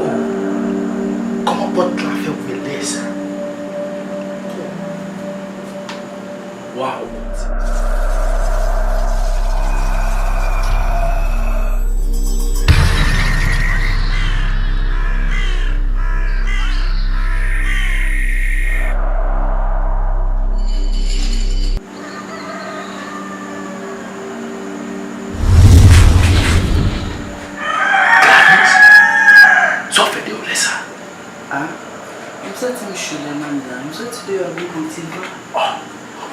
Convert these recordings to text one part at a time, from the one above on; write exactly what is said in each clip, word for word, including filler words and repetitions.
Oh, kòman pòt la fè ouvè lè sa? Waw, Bondye. Gladys, sa w fè deyò lè sa? Ah, m santi m cho lè m anndan. M soti deyò, gen bon ti van. Oh,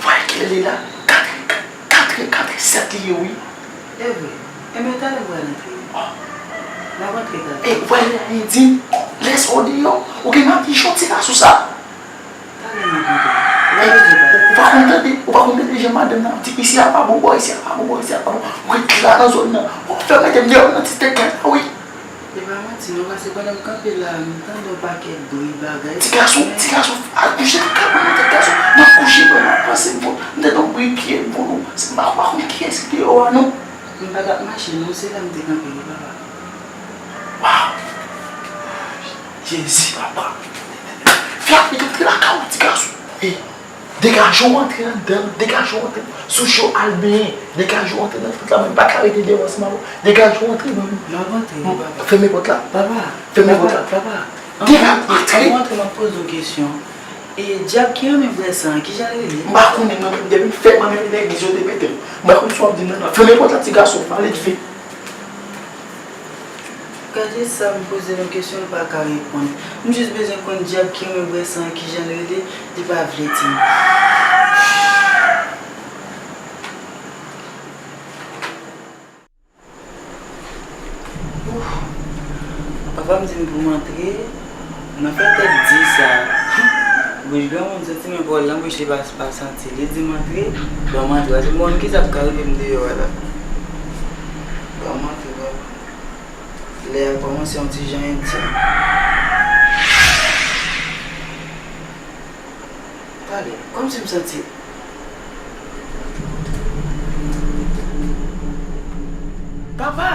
w wè kilè l ye la? Kat è, kat è, kat è sèt li ye, wi. E vre. Enben, talè m pral antre. Oh. M ap antre talè. E, w wè lè a ye di m, lè sa w deyò, ou gen madichon ti gason sa. Talè m ap antre. Ou pa konn tande, ou pa konn tande jan madanm nan ap di, isi a pa bon, bò isi a pa bon, bò isi a pa bon. Ou ret la nan zòn nan. Ou fè mete m deyò nan ti tèt la, wi. E pa manti non, paske pandan m kanpe la, m tande yon pakèt bri bagay. Ti gason, ti gason, al kouche nan kay mwen, ti gason. M ap kouche, mwen, m ap panse, m tande yon bri pye, bon, se m pa, pa konn kiyès ki deyò a, non. M pa t ap mache, non, se la m te kanpe, wi, papa. Waw! Jezi, papa! Fè ap met antre lakay ou, ti gason. Hey! Degaje w antre anndan, degaje w antre sou cho al benyen, degaje w antre nan fout la, mwen m pa ka rete deyò ansanm avè w, degaje w antre, mwen. M ap antre, papa. Fèmen pòt la. Papa, fèmen pòt la. Papa, papa. Degaje w antre. Anvan w antre, m ap poze w kesyon. E dyab ki renmen bwè san an, kijan l rele? M pa konnen, mwen menm, depi m fèt, mwen menm, legliz yo te mete m. M pa konn sa w ap di m nan, non. Fèmen pòt la, ti gason, pale vit. Gade sa, m poze l yon kesyon, l pa ka reponn. M jis bezwen konn dyab ki renmen bwè san an, kijan l rele, li pa vle di m. Ouf. Papa m di m pou m antre, nan fè tèt di sa. Bouch granmoun santi men pawòl nan bouch li pa, pa santi. Li di m antre, ban m antre. Paske m pa konn kisa k ka rive m deyò a la. Ban m antre, papa. Lè a kòmanse yon ti jan endyen. Tande, kòmsi m santi. Papa!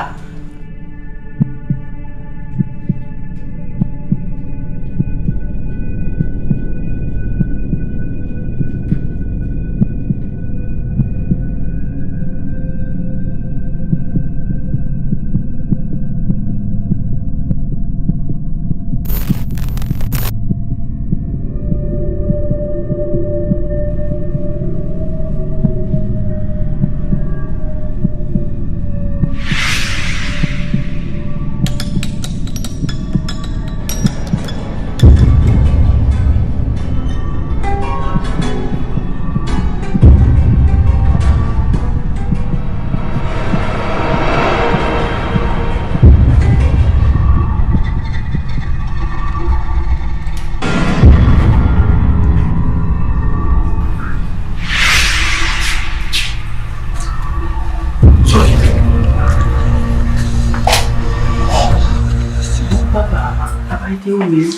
Papa, papa, e te ou menm?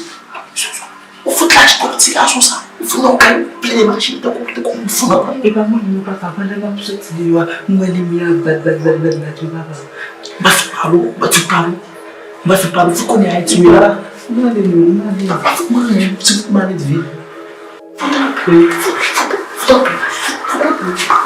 Ou fout lage kò ti gason sa. Ou fout nan kay plede mache tankou, tankou yon fou nan kay. E pa mwen menm non papa, pandan m ap soti deyò a, m wè limyè ap bat, bat, bat, bat, bat wi papa. M pa fout pale w, m pa fout pale w. M pa fout pale w, fout konnen Ayiti wi la. M ale non, m ale. Papa fout mwen menm, se fout m ale vit. Fout antre, fout, fout, fout antre, fout, fout antre.